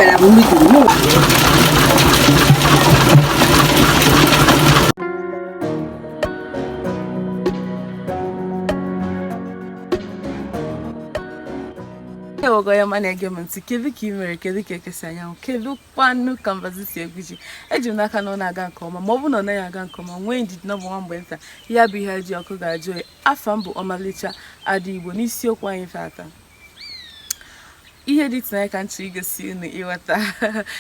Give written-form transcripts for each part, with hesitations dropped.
Bịara bụ meeting mụ. Ewego ya ma na-ege m ntị. Kedu ka ị mere? Kedu ka ekesi anyanwụ? Kedu kwanụ ka mbazi si egwu ji? Eji m n'aka na ọ na-aga nke ọma. Ma ọ bụ na ọ naghị aga nke ọma, nwee ndidi na ọ bụ nwa mgbe nta. Ya bụ ihe ji ọkụ ga-ajụ oyi. Afa m bụ Ọmalịcha Ada Igbo. N'isiokwu anyị tata, ihe dị ịtụnanya ka m chọrọ igosi unu. Ịghọta,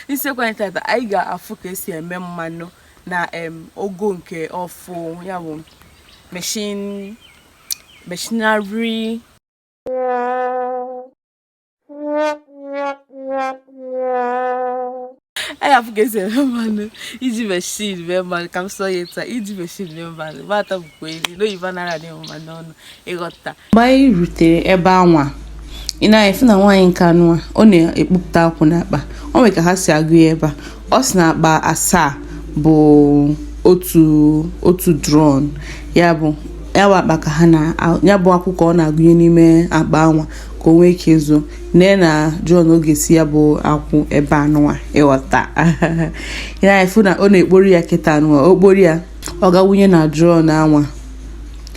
n'isiokwu anyị tata, anyị ga-afụ ka esi eme mmanụ na ogo nke ọfụ, ya bụ machine, machinery. Anyị afụ ka esi eme mmanụ iji machine mee mmanụ. Ka m sọ ya taa, iji machine mee mmanụ mata bụkwa eri n'oyibo anara adị mma n'ọnụ. Ịghọta, mgbe anyị rutere ebe anwa, ị na-efu na nwaanyị nke anụwa ọ na-ekpupụta akwụ n'akpa. O nwere ka ha si agụ ya ebe a. Ọ sị na akpa 7 bụ otu otu drum. Ya bụ akpa ka ha na ya bụ akwụ ka ọ na-agụnye n'ime akpa anwa ka o nwee ike ịzụ nee na drum ọ ga-esi ya bụ akwụ ebe anụwa. Ịghọta, ị na-efu na ọ na-ekpori ya kịta anụwa. O kpori ya, ọ ga-wunye na drum anwa.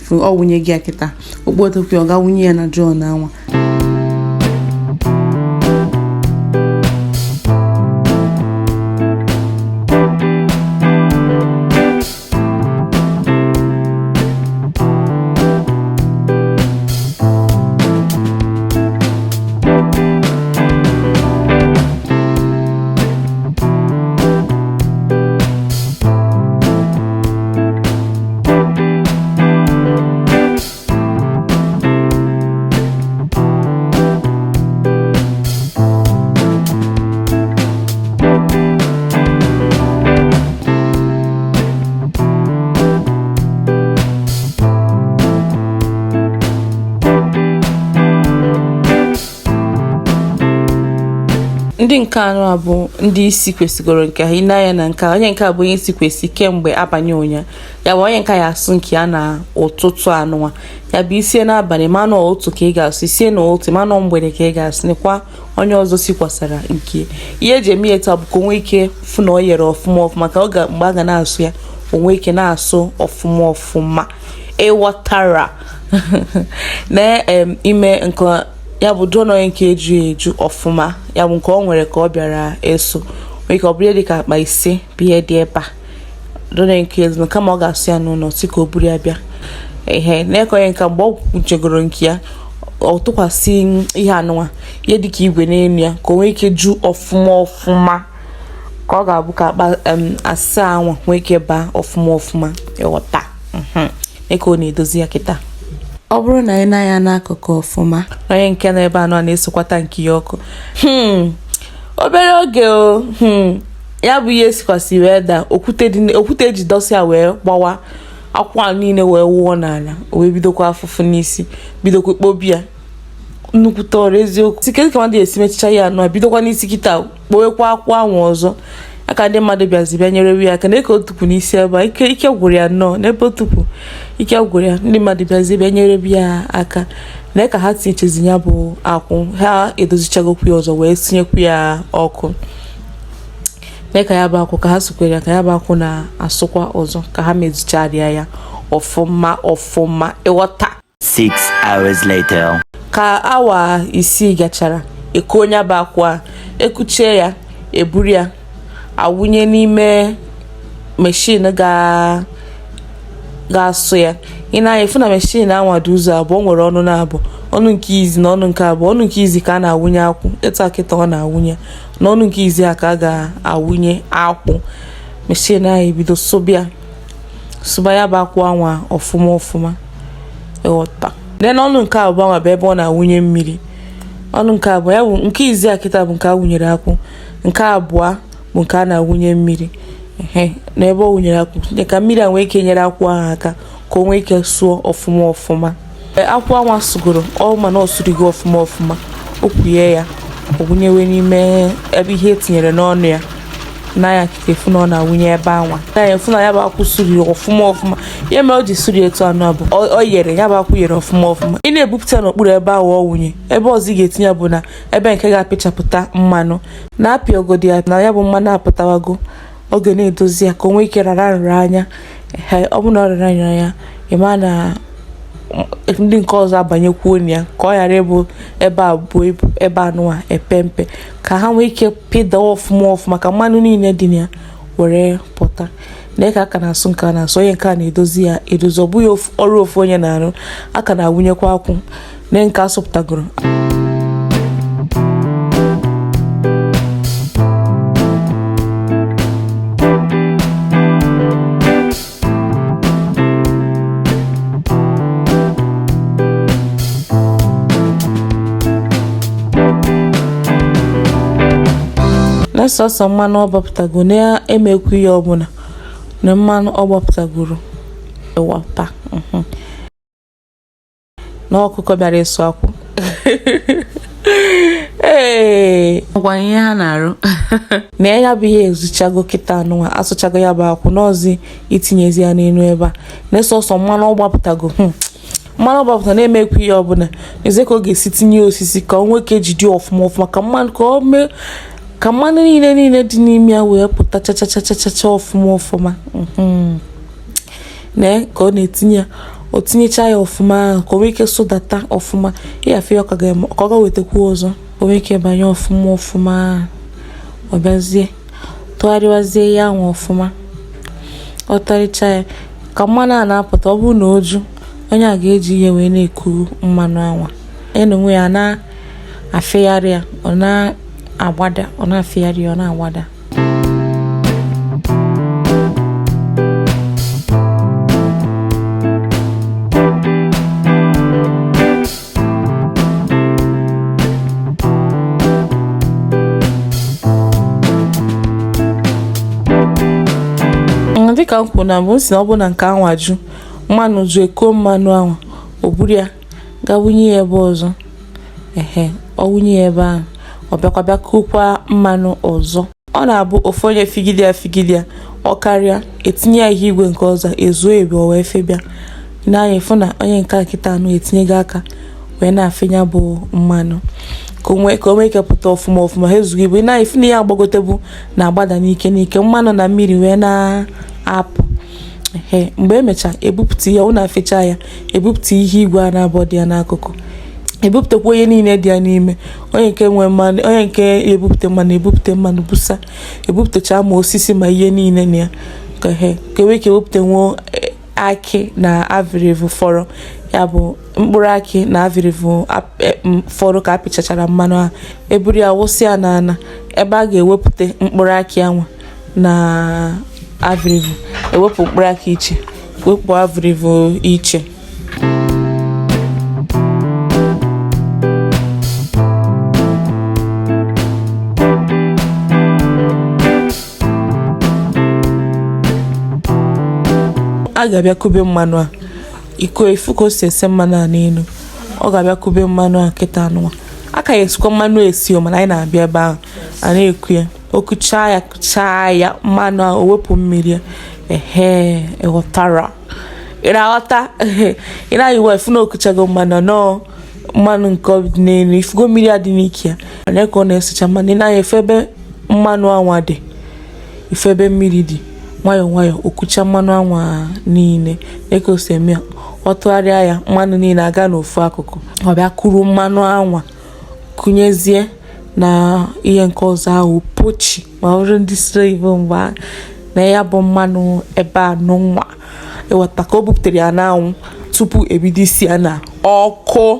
Ọ wunye gị ya kịta, okpotokwu, ọ ga-wunye ya na drum anwa. Ndị nke anọ a bụ ndị isi kwesịgoro nke ha. Ị na-anya na nke a, onye nke a bụ onye isi kwesị kemgbe abalị ụnya. Ya bụ onye nke ya asụ nke ya na ụtụtụ anụnwa. Ya bụ isie n'abalị, ma nọ otu ka ị ga-asụ, isie na otu, ma nọ mgbede ka ị ga-asụ. Nekwa onye ọzọ sikwasara nke. Ihe eji eme ya taa bụ ka o nwee ike fụ na ọ yere ọfụma ọfụma, ka ọ ga mgbe a ga na-asụ ya, o nwee ike na-asụ ọfụma ọfụma. Ịghọtara na ime nke ya bụ drum onye nke eju eju ọfụma. Ya bụ nke ọ nwere ka ọ bịara eso nwee ike ọ bụrụ ihe dịka akpa 5 bụ ihe dị ebe a. Drum nke ezu, kama ọ ga-asụ ya n'ụlọ, si ka o buru ya bịa. Ehe, na-eke onye nke mgbe ọ kwuchegoro nke ya, ọ tụkwasị ihe anụnwa, ihe dịka igwe n'elu ya, ka o nwee ike ju ọfụma ọfụma, ka ọ ga-abụ ka akpa 7 anwa nwee ike baa ọfụma ọfụma. Ịghọta ka ọ na-edozi ya kịta. Ọ bụrụ na anyị na-anya n'akụkụ ọfụma, onye nke nọ ebe anọ na-esokwata nke ya ọkụ. Obere oge o ya bụ ihe sikwasị wee daa, okwute eji dọsa ya wee gbawa, akwụ a niile wee wụọ n'ala. O wee bidokwa afụfụ n'isi, bidokwa kpobi ya. Nnukwute ọrụ, eziokwu. Si kedu ka mmadụ esi mechicha ya anụ a, bidokwa n'isi kịta kpowekwa akwụ ahụ ọzọ. Aka ndị mmadụ bịazi bịa nyere ya aka na eke otukwu n'isi ebe a. Ike gwụrụ ya nnọọ n'ebe otukwu, ike gwụrụ ya. Ndị mmadụ bịazi bịa nyere ya aka na ka ha tinyechezi ya bụ akwụ. Ha edozichagokwu ya ọzọ wee tinyekwu ya ọkụ na ka ya bụ akwụ ka ha sukwere ya, ka ya bụ akwụ na-asụkwa ọzọ, ka ha mezicharịa ya ọfụma ọfụma. Ịghọta? 6 hours later. Ka awa 6 gachara, ekuo onye bụ akwụ a, ekuchie ya, eburu ya awụnye n'ime machine ga-asụ ya. Ị na-anya efu na machine anwa dị ụzọ abụọ. O nwere ọnụ na-abụ, ọnụ nke izi na ọnụ nke abụọ. Ọnụ nke izi ka a na-awụnye akwụ. Etu a kịta ọ na-awụnye n'ọnụ nke izi a ka a ga-awụnye akwụ. Machine ahụ ebido sụbịa, sụba ya bụ akwụ anwa ọfụma ọfụma. Ịghọta, then ọnụ nke abụọ anwa bụ ebe ọ na-awụnye mmiri. Ọnụ nke abụọ, ya bụ nke izi a kịta bụ nke a wụnyere akwụ, nke abụọ bụ nke a na-awụnye mmiri. Ehe, n'ebe ọ wụnyere akwụ ka mmiri a nwee ike nyere akwụ ahụ aka ka o nwee ike sụọ ọfụma ọfụma. Akwụ anwa sụgoro ọ, mana ọ sụrigo ọfụma ọfụma. O kwunye ya, o wụnyewe n'ime ebe ihe etinyere n'ọnụ ya. N'anya kịta, efu na ọ na-awụnye ebe anwa. N'anya, efu na ya bụ akwụ suri ọfụma ọfụma. Ihe mere o ji suri etu anụ bụ ọ yere, ya bụ akwụ yere ọfụma ọfụma. Ị na-ebupụta n'okpuru ebe ahụ ọ wụnye, ebe ọzọ ị ga-etinye bụ na ebe nke ga-apịchapụta mmanụ na-apị ogodi ya na ya bụ mmanụ apụtawago. Oge na-edozi ya ka o nwee ike rara nra anya. Ee, ọ bụ na ọ rara nra anya, ị ma na ndị nke ọzọ abanyekwuo na ya, ka ọ ghara ịbụ ebe a bụ ibu, ebe anụwa epe mpe, ka ha nwee ike pịda ọfụma ọfụma, ka mmanụ niile dị na ya were pụta. Na ka aka na-asụ nke a na-asụ, onye nke a na-edozi ya edozi. Ọ bụghị ọrụ ofu onye na-arụ, aka na-awụnyekwa akwụ na nke asụpụtagoro. Na sọsọ mmanụ ọ gbapụtago na-emekwu ihe ọbụla na mmanụ ọ gbapụtagoro wapa na ọkụkọ bịara ịsụ akwụ. Ee, ngwa, ihe ha na-arụ. Na ya bụ ihe ezuchago kịta anụnwa, asụchago ya bụ akwụ n'ọzi, itinyezi ya n'elu ebe a na sọsọ mmanụ ọ gbapụtago. Mmanụ ọ gbapụta na-emekwu ihe ọbụla eze ka ọ ga-esi tinye osisi ka o nwee ike jide ọfụma ọfụma, ka mmanụ, ka o mee ka mmanụ niile niile dị n'ime ya wee pụta chachachachacha ọfụma ọfụma. Na ka ọ na-etinye ya, o tinyecha ya ọfụma ahụ ka o nwee ike sụdata ọfụma. Ịyafe ya ka ọ ga wetakwu ọzọ, ka o nwee ike banye ọfụma ọfụma. Ọ bịazie tụgharịwazie ya ahụ ọfụma, ọ tụgharịcha ya ka mmanụ a na-apụta. Ọ bụrụ na o ju, onye a ga-eji ihe wee na-eku mmanụ anwa ya na onwe ya na-afịgharị ya, ọ na-agbada, ọ na-afịgharị ya, ọ na-agbada. Dịka m kwuru na mbụ, m si na ọ bụ na nke anwa ju mmanụ ju, ekuo mmanụ anwa, o buru ya ga wunye ya ebe ọzọ. Ehe, ọ wunye ya ebe ahụ, ọ bịakwa bịa kukwa mmanụ ọzọ. Ọ na-abụ ofu onye figide ya figide ya, ọ karịa, etinye ya ihe igwe nke ọzọ ezuo ebu, o wee febịa n'anya. Ịfụ na onye nke a kịta anụ etinyego aka wee na-afịnya bụ mmanụ ka o nwee ike pụta ọfụma ọfụma. Ha ezughị ibu na ịfụ na ihe agbagotebu na-agbada n'ike n'ike, mmanụ na mmiri wee na-apụ. Ee, mgbe emechaa ebupụta ihe ọ na-afịcha ya, ebupụta ihe igwe a na-abọ dị ya n'akụkụ, ebupụtakwa onye niile dị ya n'ime, onye nke nwe mmanụ, onye nke ebupụta mmanụ, ebupụta mmanụ busa, ebupụtacha ma osisi ma ihe niile na ya, ka he ka enwee ike ewepụta nwuo akị na avịrịvụ fọrọ, ya bụ mkpụrụ akị na avịrịvụ fọrọ ka apịchachara mmanụ ahụ, eburu ya wụsị ya n'ala ebe a ga-ewepụta mkpụrụ akị anwa na avịrịvụ. Ewepụ mkpụrụ akị iche, wepụ avịrịvụ iche. A ga-abịa kube mmanụ a iko ifu ka o si ese mmanụ a n'elu. Ọ ga-abịa kube mmanụ a kịta anụnwa. A ka ya esikwa mmanụ esi o, mana anyị na-abịa ebe ahụ a na-eku ya. O kuchaa ya, kuchaa ya mmanụ a, o wepụ mmiri ya. Ehe, ịghọtara? Ị na-aghọta? Ị na-ayị iwe ifu na okuchago mmanụ nọọ, mmanụ nke ọ dị n'elu, ifugo mmiri a dị n'ike ya onye ka ọ na-esecha mmanụ. Ị na-anya efu ebe mmanụ anwa dị, ifu ebe mmiri dị. Nwayọọ nwayọọ, okucha mmanụ anwa niile. Ka o si eme ya, ọ tụgharịa ya, mmanụ niile aga n'ofu akụkụ. Ọ bịa kuru mmanụ anwa kụnyezie na ihe nke ọzọ ahụ, pochi ma ọ bụrụ ndị siri oyibo mgbe ahụ na ya bụ mmanụ ebe a n'ụnwa. Ịghọta ka o buputere ya n'anwụ tupu ebido isi ya na ọkụ.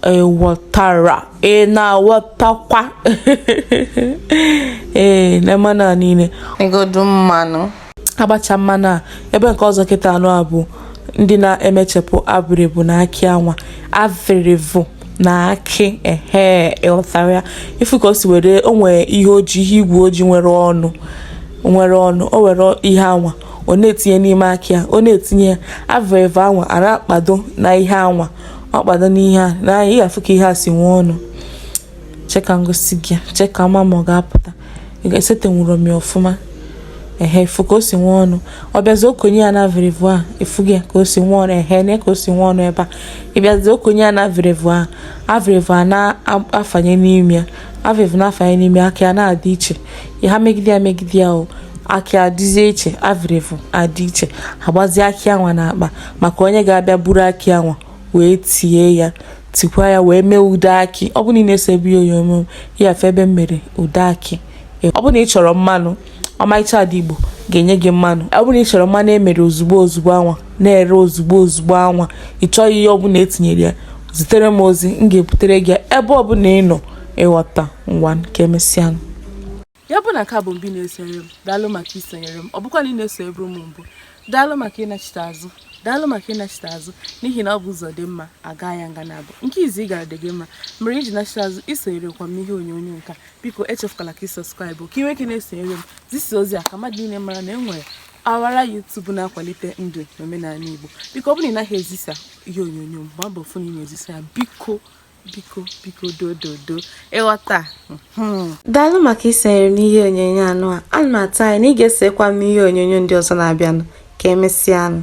Ịghọtara? Ị na-aghọtakwa? Ee, na mmanụ a niile Egodu mmanụ. Agbacha mmanụ a ebe nke ọzọ kịta anụ a bụ ndị na-emechapụ abịrịbụ na akị anwa, avịrịvụ na akị. Ehe, ịghọtara ya? Ifu ka o si were o nwee ihe oji, ihe igwe oji nwere ọnụ, nwere ọnụ, o were ihe anwa ọ na-etinye n'ime akị ya, ọ na-etinye ya avịrịvụ anwa a na-akpado na ihe anwa, ọ kpado n'ihe a n'anya. Ị ga-afụ ka ihe a si nwee ọnụ. Cheka ngosi gị, cheka ma ọ ga-apụta. Esetenwuro m ya ọfụma. Ehe, ifu ka o si nwee ọnụ. Ọ bịazi okonye ya na avịrịvụ a, ifu gị ka o si nwee ọnụ. Ehe, ne ka o si nwee ọnụ ebe a. Ị bịazi okonye ya na avịrịvụ a, avịrịvụ a na-afanye n'ime ya, avịrịvụ na-afanye n'ime ya, akị a na-adị iche. Ha megide ya, megide ya, o akị adịzie iche, avịrịvụ adị iche. Agbazie akị anwa n'akpa maka onye ga-abịa buru akị anwa wee tie ya, tikwa ya wee mee ude akị. Ọ bụrụ na ị na-eso ebe ihe onyonyo ya, afụ ebe m mere ude akị. Ọ bụrụ na ị chọrọ mmanụ, Ọmarịcha Ada Igbo ga-enye gị mmanụ. Ọ bụrụ na ị chọrọ mmanụ emere ozugbo ozugbo anwa, na-ere ozugbo ozugbo anwa, ị chọghị ihe ọbụla etinyere ya, zitere m ozi, m ga-ebutere gị ebe ọbụla ị nọ. Ịghọta? Ngwa, ka emesịanụ. Ya bụ na nke a bụ mbụ na-esonyere m, daalụ maka isonyere m. Ọ bụkwa na ị na-esonyeburu m mbụ, daalụ maka ịnachite azụ, daalụ maka ịnachite azụ, n'ihi na ọ bụ ụzọ dị mma aga ya nga na abụ nke izi ị gara dị gị mma mere iji nachite azụ isonyerekwa m n'ihe onyonyo nke a. Biko echefukwala ka ị subscribe ka ị nwee ike na-esonyere m. Zisa ozi a ka mmadụ niile mara na e nwere awara YouTube na-akwalite ndụ na omenala Igbo. Biko, ọ bụrụ na ị naghị ezisa ihe onyonyo m, gbaa mbọ fụ na ị na-ezisa ya. Biko, biko, biko, dododo. Ịghọta? Daalụ maka isonyere m n'ihe onyonyo anụ a. Ana m atụ anya na ị ga-esokwa m n'ihe onyonyo ndị ọzọ na-abịanụ. Ka emesịanụ.